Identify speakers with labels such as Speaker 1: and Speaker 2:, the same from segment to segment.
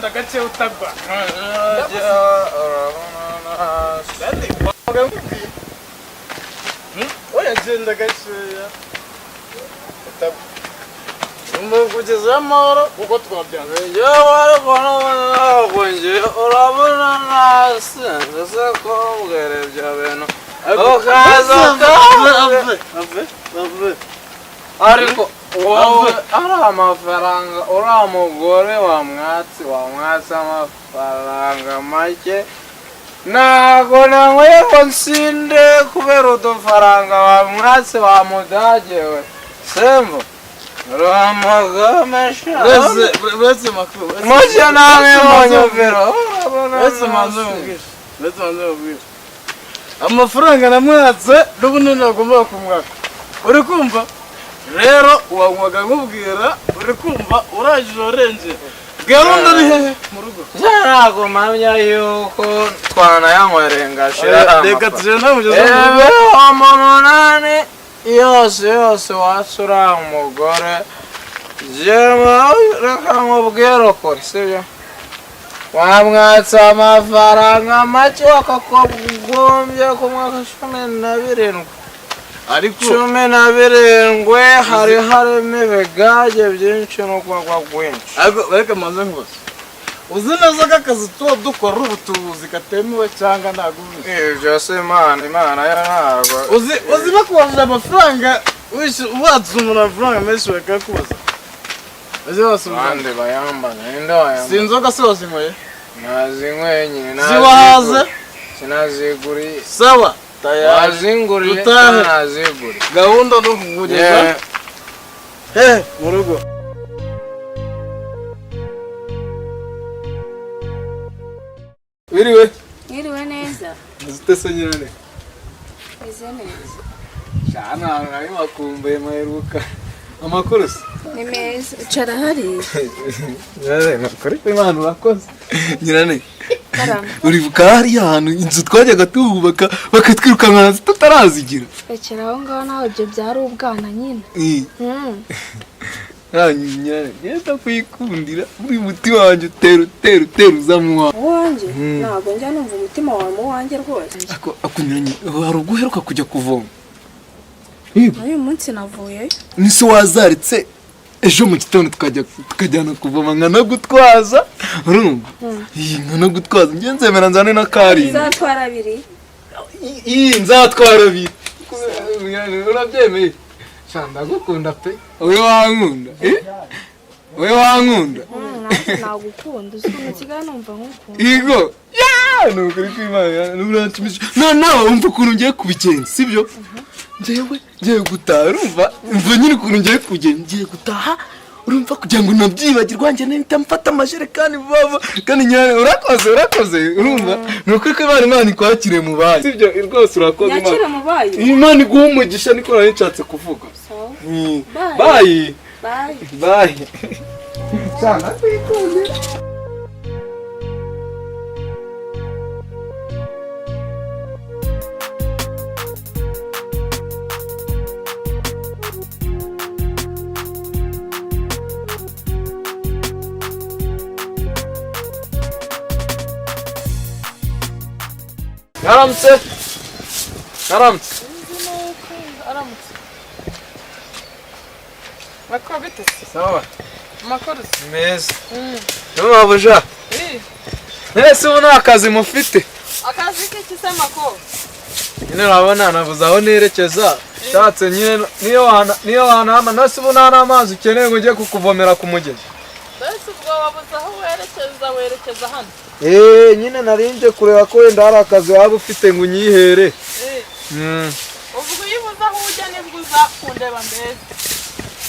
Speaker 1: Genda gake utagwa. Oya, genda gakeya utagwa. Umva, kugezayo amahoro kuko twabyanze.
Speaker 2: Njyewe ariko ntabwo njye urabona nasinze se kumbwira ibyo bintu ukaza ukaza.
Speaker 1: Ave, ave.
Speaker 2: Ariko wowe ari amafaranga, uriya mugore wamwatse amafaranga make. Ntabwo nanyweye ngo nsinde kubera udufaranga wamwatse wa mudage we. Sembo uramugamesha.
Speaker 1: Uretse, uretse makuru.
Speaker 2: Mucyo nawe munyumvira.
Speaker 1: Uretse manze mubwire, uretse manze mubwire. Amafaranga namwatse n'ubundi nagombaga kumwaka, uri kumva? Rero wanywaga nkubwira, uri kumva? Urangije urengera. Gahunda ni hehe? Mu rugo.
Speaker 2: Ntabwo mpamya yuko twanayanywereye ngashira.
Speaker 1: Reka tugende mugeze mu rugo.
Speaker 2: 8000 yose yose watse uriya mugore. Jewe reka nkubwire ukuri, sibyo? Wamwatse amafaranga make, wakagombye ku mwaka 17.
Speaker 1: Ariko
Speaker 2: 17 hari harimo ibigage byinshi n'urwagwa rwinshi.
Speaker 1: Ariko reka manze nkubaze: uzi neza ko akazi tuba dukora ari ubutubuzi katemewe, cyangwa ntabwo ubizi?
Speaker 2: Ibyo se Imana yo ntabwo
Speaker 1: Uzi bakubajije amafaranga, watse umuntu amafaranga menshi bakayakubaza, uzi basubiza?
Speaker 2: Abandi bayambaza, ninde wayambaza?
Speaker 1: Si inzoga se wazinyweye?
Speaker 2: Nazinyweye nyine.
Speaker 1: Ziwahaze?
Speaker 2: Sinaziguriye.
Speaker 1: Sawa, tayari.
Speaker 2: Wazinguriye?
Speaker 1: Dutahe.
Speaker 2: Naziguriye.
Speaker 1: Gahunda ni ukukugeza hehe? Mu rugo.
Speaker 2: Wiriwe?
Speaker 3: Mwiriwe neza.
Speaker 2: Muzite se nyirane?
Speaker 3: Meze neza.
Speaker 2: Shana ahantu nari makumbuye maheruka. Amakuru se?
Speaker 3: Ni meza. Icara hariya.
Speaker 2: Nyirane, nakuri Imana, urakoze. Nyirane,
Speaker 3: Karame.
Speaker 2: uribuka hariya hantu inzu twajyaga tuhubaka bakatwirukanka tutarazigira?
Speaker 3: Rekera aho ngaho nawe, ibyo byari ubwana nyine.
Speaker 2: Nyirane, ngenda kwikundira buri mutima wanjye utera utera utera uza mu wawe.
Speaker 3: Uwanjye? Ntabwo njya numva umutima wawe mu wanjye rwose.
Speaker 2: Ako nyirane, hari ubwo uheruka kujya kuvoma?
Speaker 3: N'uyu munsi navuyeyo.
Speaker 2: Nise wazaritse ejo mu gitondo tukajya tukajyana kuvoma nkanagutwaza, urumva? Iyi nkanagutwaza, njye nzemera nzane na karindwi.
Speaker 3: Nzatwara abiri.
Speaker 2: Iyi nzatwara abiri, urabyemeye? Sha, ndagukunda pe. Wowe wankunda, eh? Wowe wankunda?
Speaker 3: Nanjye nagukunda. Uzi ukuntu nsigaye numva nkukunda?
Speaker 2: Igo ya ni ukuri kw'Imana uranshimisha. Noneho umva ukuntu ngiye kubigenza, sibyo? Njyewe ngiye gutaha, urumva? Umva nyine ukuntu ngiye kubigenza. Ngiye gutaha, urumva, kugira ngo ntabyibagirwa, njye nahita mfata amajerekani vuba vuba. Kandi nyine urakoze, urakoze, urumva? Ni ukuri ko Imana ikwakire mu bayo, sibyo? Rwose urakoze.
Speaker 3: Yakire
Speaker 2: Imana
Speaker 3: mu bayo.
Speaker 2: Imana iguhe umugisha, niko nari nshatse kuvuga.
Speaker 3: Sawa. Bye.
Speaker 2: Bye.
Speaker 3: Bye.
Speaker 2: Bye. Cyane kwikundira. Mwaramutse, mwaramutse.
Speaker 4: Aramutse. Makuru bite se?
Speaker 2: Sawa.
Speaker 4: Amakuru se?
Speaker 2: Meza. Mabuja.
Speaker 4: Eh,
Speaker 2: Mwese ubu nta kazi mufite?
Speaker 4: Akazi k'iki se, Mako?
Speaker 2: Nyine urabona nabuze aho nerekeza. Shatse nyine niyo wanama nose ubu nta n'amazi ukeneye ngo ujye kukuvomera ku mugezi.
Speaker 4: Mbese ubwo wabuze aho werekeza, werekeza hano?
Speaker 2: Eh, nyine narinje kureba ko wenda hari akazi waba ufite ngo unyihere.
Speaker 4: Eh, ubwo iyo ubuze aho ujya nibwo uza kundeba mbese.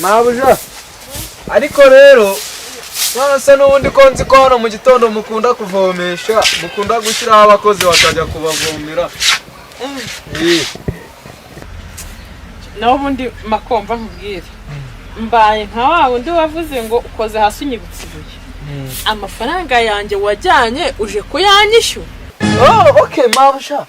Speaker 2: Mabuja. Ariko rero none se n'ubundi ko nzi ko hano mu gitondo mukunda kuvomesha, mukunda gushyiraho abakozi bakajya kubavomera. Eh.
Speaker 4: Naho ubundi Makomva, nkubwire. Mbaye nka wa wundi wavuze ngo ukoze hasi unyibutsa ibuye. Amafaranga yanjye wajyanye uje kuyanyishyura?
Speaker 2: Oh, okay, mabuja.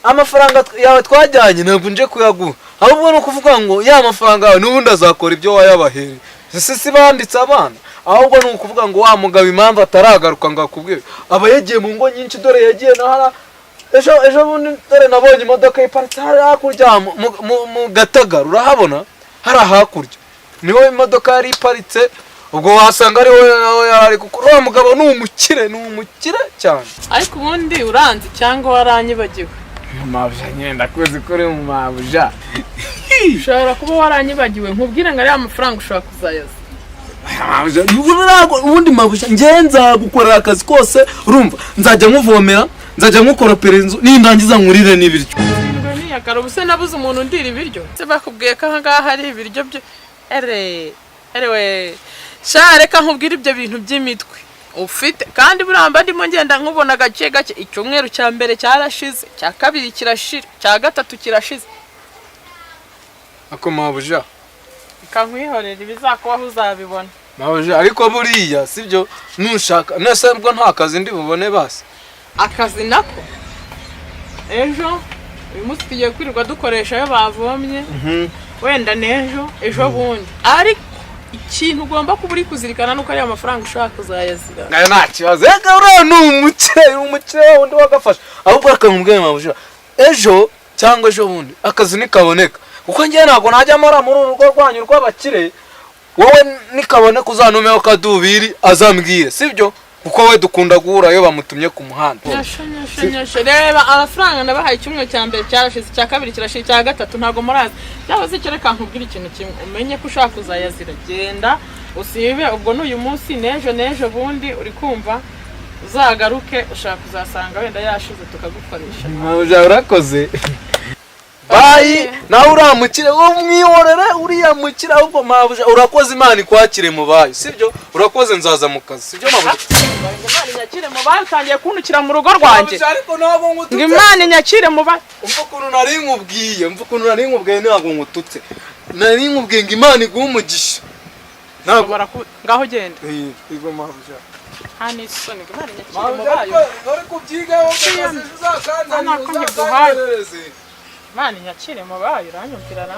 Speaker 2: Amafaranga yawe twajyanye ntabwo nje kuyaguha. Ahubwo ni ukuvuga ngo ya mafaranga yawe n'ubundi azakora ibyo wayabahereye. Ese si banditse abana? Ahubwo ni ukuvuga ngo wa mugabo impamvu ataragaruka ngo akubwire, aba yagiye mu ngo nyinshi. Dore yagiye na hara ejo ejo bundi, dore nabonye imodoka iparitse hariya hakurya mu Gatagara, urahabona hariya hakurya niho imodoka yari iparitse. Ubwo wasanga ari we nawe yari ari, kuko uriya mugabo ni umukire, ni umukire cyane.
Speaker 4: Ariko ubundi uranzi cyangwa waranyibagiwe?
Speaker 1: Mabuja nyine, ndakuzi ko uri mu mabuja.
Speaker 4: Ushobora kuba waranyibagiwe. Nkubwire ngo ariya mafaranga ushobora kuzayaza.
Speaker 2: Mabuja, ubundi mabuja, njye nzagukorera akazi kose, urumva? Nzajya nkuvomera, nzajya nkukoropera inzu, nindangiza nkurire n'ibiryo.
Speaker 4: Ngo niyakara ubu se nabuze umuntu undira ibiryo? Se bakubwiye ko ahangaha hari ibiryo byo? Ere erewe sha, reka nkubwire, ibyo bintu by'imitwe ufite kandi buramba ndimo ngenda nkubona gake gake. Icyumweru cya mbere cyarashize, cya kabiri kirashira, cya gatatu kirashize.
Speaker 2: Ako mabuja.
Speaker 4: Reka nkwihorere, ibizakubaho uzabibona.
Speaker 2: Mabuja, ariko buriya sibyo, nushaka nese bwo nta kazi ndi bubone basi?
Speaker 4: Akazi nako ejo, uyu munsi tugiye kwirirwa dukoresha ayo bavomye, wenda n'ejo ejo bundi. Ariko ikintu ugomba kuba uri kuzirikana nuko ariya mafaranga ushobora kuzayazira.
Speaker 2: Nayo nta kibazo. Reka, uriya ni umukire, ni umukire wundi wagafasha. Ahubwo reka nkubwire mabuja, ejo cyangwa ejo bundi akazi nikaboneka, kuko njyewe ntabwo najya mpora muri uru rugo rwanyu rw'abakire, wowe nikaboneka uzantumeho kadubiri azambwire, sibyo? Kuko we dukunda guhura iyo bamutumye ku muhanda.
Speaker 4: Nyasha nyasha nyasha, reba amafaranga nabahaye. Icyumweru cya mbere cyarashize, icya kabiri kirashize, icya gatatu ntabwo murazi. Cyangwa se icyo, reka nkubwire ikintu kimwe, umenye ko ushaka kuzayazira. Genda usibe, ubwo ni uyu munsi n'ejo n'ejo bundi, uri kumva? Uzagaruke, ushaka kuzasanga wenda yashize tukagukoresha.
Speaker 2: Mabuja, urakoze, bayi. Nawe uriya mukire wowe mwihorere, uriya mukire. Ahubwo mabuja urakoze, Imana ikwakire mu bayo, sibyo? Urakoze, nzaza mu kazi, sibyo mabuja?
Speaker 4: Imana inyakire mu bayo, utangiye kuntukira mu rugo rwanjye.
Speaker 2: Mabuja, ariko ntabwo
Speaker 4: Ngo
Speaker 2: ngututse.
Speaker 4: Imana inyakire mu bayo.
Speaker 2: Umva ukuntu nari nkubwiye, umva ukuntu nari nkubwiye, ntabwo ngututse. Nari nkubwiye ngo Imana iguhe umugisha, ntabwo
Speaker 4: Ushobora ngaho genda.
Speaker 2: Eh, yego mabuja.
Speaker 4: Nta n'isoni, ngo Imana inyakire mu
Speaker 2: Mabuja,
Speaker 4: bayo.
Speaker 2: ariko uri kubyigaho
Speaker 4: Siyama.
Speaker 2: akazi uzakanzanira,
Speaker 4: Nta nako nkiguhaye.
Speaker 2: uzakanyerereze.
Speaker 4: Imana inyakire mu bayo, uranyumvira na?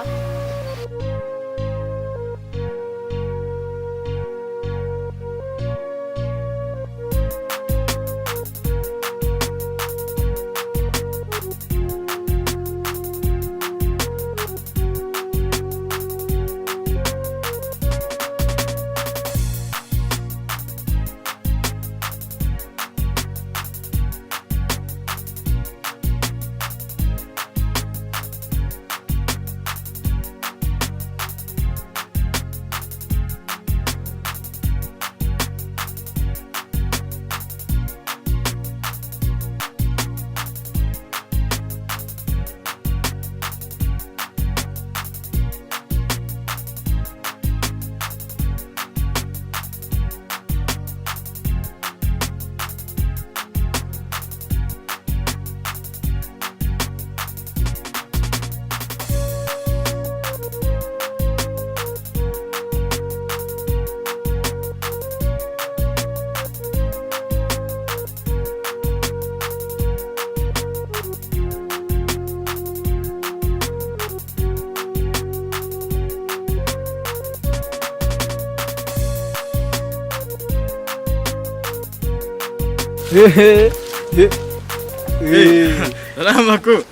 Speaker 1: Ari amakuru.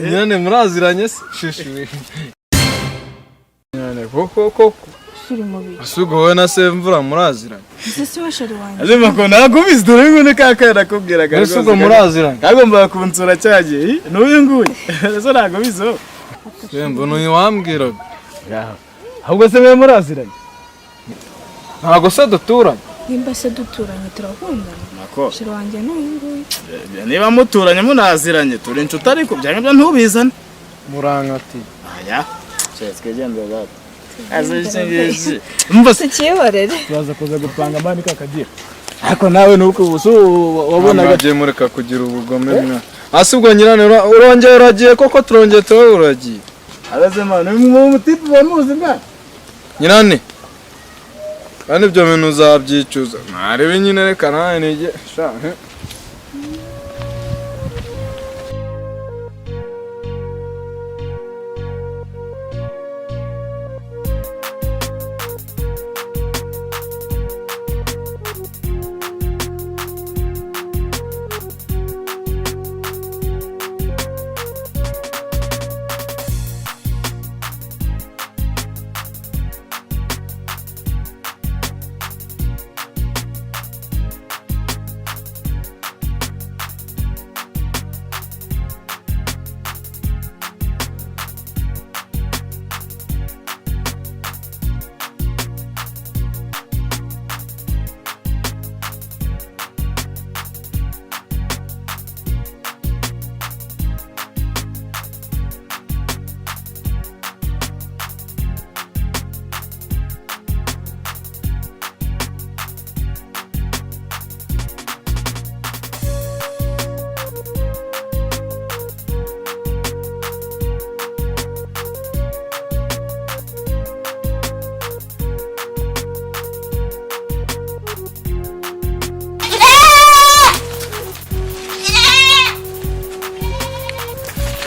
Speaker 2: Nyine muraziranye se shishi nyine koko koko?
Speaker 3: Uri mubi.
Speaker 2: Ese ubwo wowe na Semvura muraziranye?
Speaker 3: Ese si we chéri wanjye?
Speaker 1: Ari amakuru, ntabwo ubizi. Dore nguyu ka kana nakubwiraga.
Speaker 2: Ese ubwo muraziranye?
Speaker 1: Kagombaga kunsura cya gihe, n'uyu nguyu. Ese ntabwo ubizi wowe?
Speaker 2: Semvura uyu wambwiraga.
Speaker 1: Ahubwo se mwe muraziranye?
Speaker 2: Ntabwo se duturanye?
Speaker 3: Nimba se duturanye, turakundana.
Speaker 1: Nako.
Speaker 3: Chéri wanjye ni uyu nguyu.
Speaker 1: Niba muturanye munaziranye, turi inshuti, ariko byanga byo ntubizane.
Speaker 2: Murankatiye.
Speaker 1: Aya twigendera data, azi iki ngiki mva se.
Speaker 3: Tukihorere.
Speaker 1: Turaza kuza gupanga man kakagira, ariko nawe nuko ubu si wabonaga.
Speaker 2: Mwagiye mureka kugira ubugome mwa. Hasi ubwo nyirane urongeye uragiye koko, turongeye tuba uragiye.
Speaker 1: Abaze man, mu mutipe bamuzi mwana.
Speaker 2: Nyirane, kandi ibyo bintu uzabyicuza, mwarebe nyine. Reka nawe nige sha he.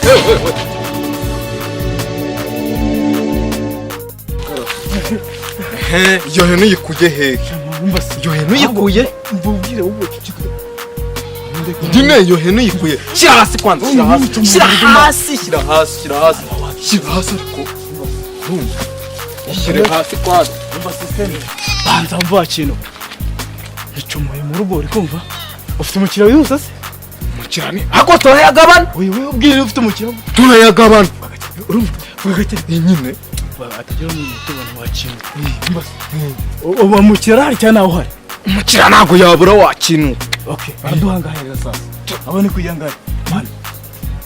Speaker 2: We. He, iyo hene uyikuye hehe? Iyo hene uyikuye?
Speaker 1: Mbubwire wowe, ceceka.
Speaker 2: Nyine iyo hene uyikuye? Shyira hasi kwanza, shyira hasi, shyira hasi, shyira hasi, shyira hasi, shyira hasi. Ariko urumva, shyira hasi kwanza.
Speaker 1: Umva system. Banza mva kintu. Icomoye mu rugo, uri kumva? Ufite umukiriya wihuse se?
Speaker 2: Umukirane ako turayagabana.
Speaker 1: Oye, wewe ubwire ufite umukiriya.
Speaker 2: Turayagabana.
Speaker 1: Urumva? Vuga gake.
Speaker 2: Iyi nyine.
Speaker 1: Atagira umuntu utubona wa kintu. Uba umukiriya arahari cyangwa ntawe uhari?
Speaker 2: Umukiriya ntabwo yabura wa kintu.
Speaker 1: Okay, baraduhangahera sasa. Abone kuyangaye. Man.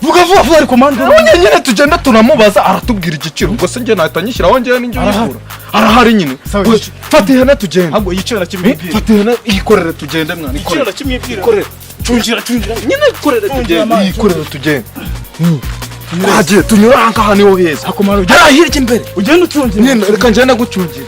Speaker 1: Vuga vuba vuba ariko, man.
Speaker 2: Nyine nyine tugenda turamubaza, aratubwira igiciro. Ubwo se njye nahita nyishyiraho njyewe n'injye
Speaker 1: Arahari.
Speaker 2: uyigura? Arahari nyine.
Speaker 1: Sawa,
Speaker 2: We, fata ihene tugende.
Speaker 1: Ahubwo igiciro
Speaker 2: Eh,
Speaker 1: nakimwibwira.
Speaker 2: fata ihene iyikorere tugende mwana.
Speaker 1: Igiciro
Speaker 2: Ikorere.
Speaker 1: nakimwibwira.
Speaker 2: Ikorere.
Speaker 1: Cungira, cungira.
Speaker 2: Nyine ikorere
Speaker 1: Cungira
Speaker 2: tugende.
Speaker 1: amazi.
Speaker 2: Iyikorere tugende. Twagiye tunyura aha ngaha, niho heza.
Speaker 1: Akomaro.
Speaker 2: Hariya hirya imbere.
Speaker 1: Ugenda ucungira.
Speaker 2: Nyine reka njye nagucungira.